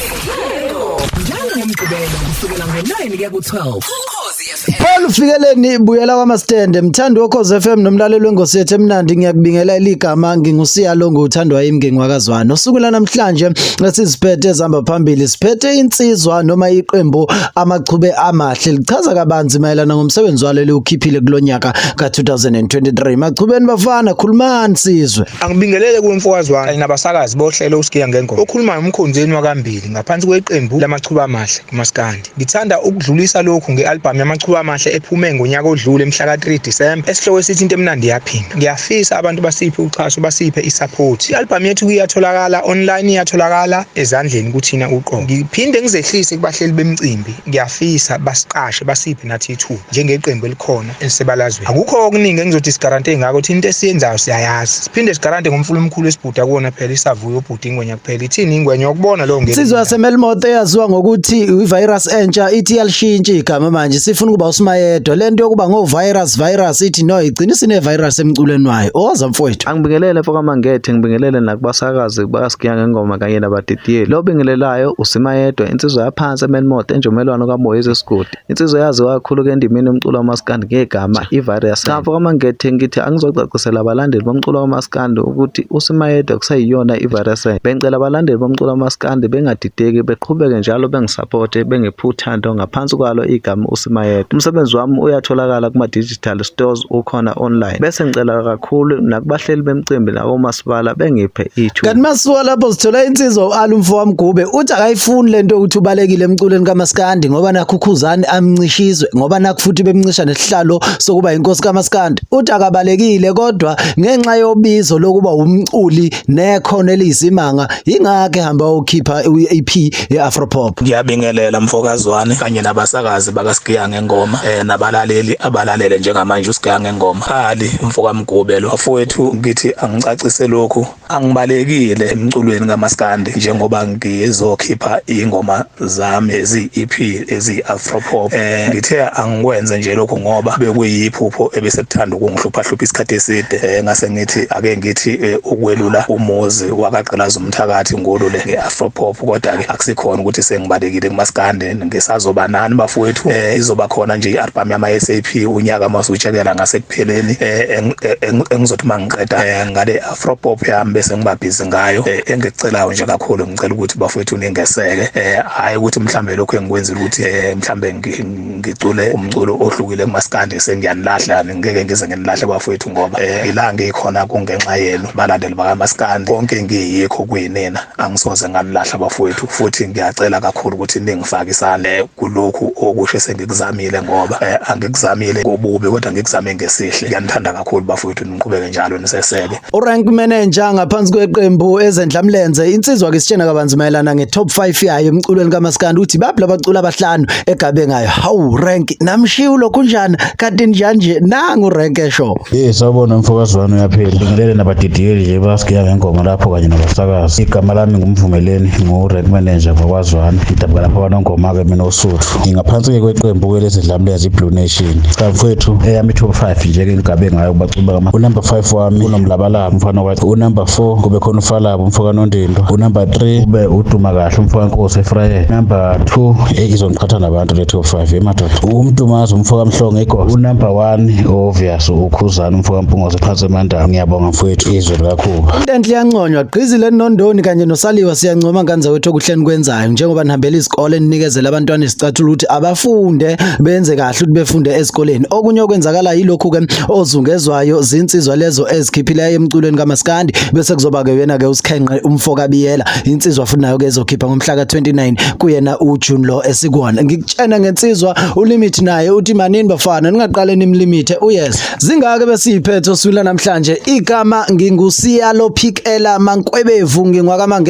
Njalo ngoMgqibelo kusukela ngo-9 kuya ku-12. Ukhozi FM. Paul Fikeleni buyela kwamastende mthandi wokhozi FM nomlaleli wengosi yethu emnandi ngiyakubingelela igama nginguSiyalo nguthandwa yimi ngingwakazwana usuku lanamhlanje esiziphethe ezihamba phambili siphethe insizwa noma iqembu amachube amahle lichaza kabanzi mayelana ngomsebenzi walo eliwukhiphile kulonyaka ka-2023 machubeni bafana khulumani sizwe. Angibingelele kuwe mfowazwane kanye nabasakazi bohlelo uSigiya Ngengoma. Okhulumayo umkhonzeni wakambili ngaphansi kweqembu lamachuba amahle kumaskandi. Ngithanda ukudlulisa lokhu nge-albhamu yamachuba amahle ephume ngonyaka odlule mhla ka-3 Disemba esihloko esithi into emnandi iyaphinda. Ngiyafisa abantu basiphe uxhaso basiphe i-support. I-albhamu yethu iyatholakala online iyatholakala ezandleni kuthina uqobo. Ngiphinde ngizehlise kubahleli bemicimbi ngiyafisa basiqashe basiphe nathi ithuba njengeqembu elikhona elisebalazweni. Akukho okuningi engizothi sigarante ngakho thina into esiyenzayo siyayazi. Siphinde sigarante ngomfula omkhulu esibhuda kuwona phela isavuyo ubhuda ingwenya kuphela. Ithini ingwenya ukubona lowo ngeke. Insizwa yaseMelmoth eyaziwa ngokuthi i-virus entsha ithi iyalishintsha igama manje sifuna ukuba uSimayedwa lento yokuba ngo-virus virus ithi no igcina isine-virus emculweni wayo oza mfowethu. Angibingelele mfokaMangethe ngibingelele nakubasakazi bakaSigiya Ngengoma kanye nabadidiyeli. Lo obingelelayo uSimayedwa insizwa yaphansi eMelmoth enjomelwano kaMoyise Sigodi. Insizwa eyaziwa kakhulu-ke endimeni yomculo wamaskandi ngegama iVarious. Cha mfokaMangethe ngithi angizocacisela abalandeli bomculo wamaskandi ukuthi uSimayedwa kuseyiyona iVarious. Bengicela abalandeli bomculo wamaskandi bengadideki beqhubeke njalo bengisapothe bengiphe uthando ngaphansi kwalo igama uSimayedwa. Umsebenzi wami uyatholakala kuma-digital stores ukhona online. Bese ngicela kakhulu nakubahleli bemicimbi nakomasipala bengiphe ithuba. Kanti masuka lapho sithola insizwa u-Ali umfo wamgube uthi akayifuni lento yokuthi ubalekile emculweni kamaskandi ngoba nakho uKhuzani amncishizwe ngoba nakho futhi bemncisha nesihlalo sokuba inkosi kamaskandi. Uthi akabalekile kodwa ngenxa yobizo lokuba umculi nekhono eliyisimanga yingakho ehamba okhipha i-EP ye-Afropop. Ngiyabingelela mfokazwane kanye nabasakazi bakaSigiya Ngengoma nabalaleli abalalele njengamanje uSigiya Ngengoma. Ali umfokaMgube lo bafowethu ngithi angicacise lokhu angibalekile emculweni kaMaskandi njengoba ngizokhipha ingoma zami ezi-EP ezi-Afropop. Ngithe angikwenze nje lokhu ngoba bekuyiphupho ebesekuthanda ukungihlupha hlupha isikhathi eside. Ngase ngithi ake ngithi ukwelula umuzi wakagqilaza umthakathi ngolule nge-Afropop, kodwa-ke akusikhona ukuthi sengibalekile kumaskandi ngisazoba nani bafowethu. Izoba khona nje i-album yama-SAP unyaka masutshekela ngasekupheleni engizothi mangiqeda ngale Afropop yami bese ngiba busy ngayo. Engikucelayo nje kakhulu ngicela ukuthi bafowethu ningeseke, hhayi ukuthi mhlambe lokhu engikwenzile ukuthi mhlambe ngicule umculo ohlukile kumaskandi sengiyanilahla, ngeke ngize nginilahle bafowethu ngoba ila ngikhona kungenxa yenu balandeli bakamaskandi. Konke ngiyikho kuyinina, angisoze nganilahla bafowethu, futhi ngiyacela kakhulu ukuthi ningifake isandla kulokhu okusho esengikuzamile ngoba angikuzamile ngobubi kodwa ngikuzame ngesihle. Ngiyanithanda kakhulu bafowethu, niqhubeke njalo niseseke. Urank manager ngaphansi kweqembu ezendlamlenze insizwa ke sitshena kabanzi mayelana nge-top 5 yayo emculweni kamaskandi uthi baphi labaculi abahlanu egabe ngayo. Hawu rank namshiwo lokhu njani kanti njani nje nangu rank esho. Hey sawubona mfokazwane uyaphila. Ngibingelele nabadidiyeli nje basigiya ngengoma lapho kanye nabasakazi. Igama lami ngumvumeleni ngu-rank manager ngwakwazwane. Ngidabuka lapha kwaNongoma-ke mina oSuthu. Ngingaphansi-ke kweqembu-ke lezidlamlenze i-Blue Nation. Cha mfowethu eyami i-top 5 nje-ke ngigabe ngayo kubaculi bakama. Unumber 5 wami unomlabalaba umfana wakhe. Unumber 4 kube khona uFalaba umfo kaNondindo. Unumber 3 kube uduma kahle umfo kaNkosi eFrayeni. Number 2 izongiqhatha nabantu le top 5 emadoda. Umdumazi umfo kaMhlongo eGosa. Unumber 1 obvious uKhuzani umfo kaMpungoze phansi eMandaba. Ngiyabonga mfowethu izwe likaKhuba. Into enhle iyanconywa Gqizile Nondoni kanye noSaliwa siyancoma ngane zawethu okuhleni kwenzayo njengoba nihambela izikole ninikezela abantwana isicathulo ukuthi abafunde benze kahle ukuthi befunde ezikoleni. Okunye okwenzakala yilokhu ke ozungezwayo zinsizwa lezo ezikhiphileyo emculweni kaMaskandi bese kuzoba ke yena ke uSikhenqe umfo kaBiyela insizwa futhi nayo ke ezokhipha ngomhla ka-29 kuyena uJune lo esikuwona. Ngikutshena ngensizwa uLimit naye uthi manini bafana ningaqale nimlimithe uyeza. Zingake besiyiphethe oswila namhlanje igama nginguSiyalo Phikela Mankwebevu ngingwakamange.